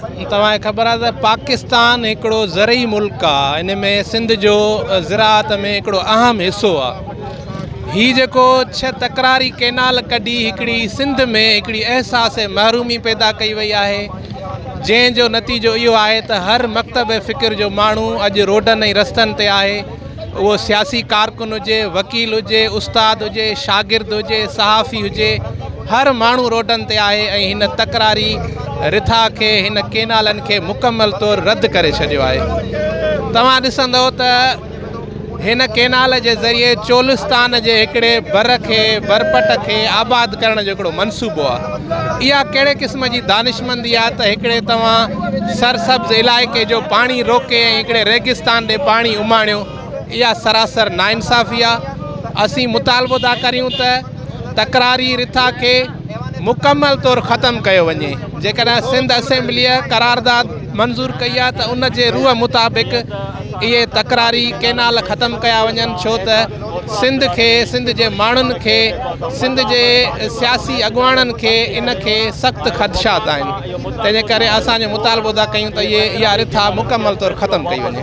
توهان کي خبر آهي ته پاڪستان هڪڙو زرعي ملڪ آهي ان ۾ سنڌ جو زراعت ۾ هڪڙو اهم حصو آهي هي جيڪو ڇهه تڪراري ڪينال ڪڍي هڪڙي سنڌ ۾ هڪڙي احساس محرومي پيدا ڪئي وئي آهي جنهن جو نتيجو اهو آهي ته هر مڪتب فڪر جو ماڻهو اڄ روڊن ۽ رستن تي آهي اهو سياسي ڪارڪن هجي، وڪيل هجي، استاد هجي، شاگرد هجي، صحافي هجي، هر ماڻهو روڊن تي آهي ۽ هن تڪراري رٿا کي هن ڪينالن کي مڪمل طور رد ڪري ڇڏيو آهي. توهان ڏسندؤ ته هن ڪينال جي ذريعي چولستان جي هڪڙي بر کي برپٽ کي آباد ڪرڻ جو هڪڙو منصوبو آهي. اها ڪهڙي قسم جي دانشمندي آهي ته هڪڙي توهان سرسبز علائقي جو پاڻي روڪي ۽ هڪڙي ريگستان ڏي پاڻي اماڻيو، اها سراسر ناانصافي آهي. اسين مطالبو ٿا ڪريون ته تڪراري رٿا کي مڪمل طور ختم ڪيو وڃي. جيڪڏهن سنڌ اسيمبليء قرارداد منظور ڪئي آهي ته ان جي روح مطابق اهي تڪراري ڪينال ختم ڪيا وڃن ڇو ته سنڌ کي، سنڌ جي ماڻهن کي، سنڌ جي سياسي اڳواڻن کي ان کي سخت خدشات آهن تنهنجي ڪري اسان جو مطالبو ٿا ڪيون ته اهي اها رٿا مڪمل طور ختم ڪئي وڃي.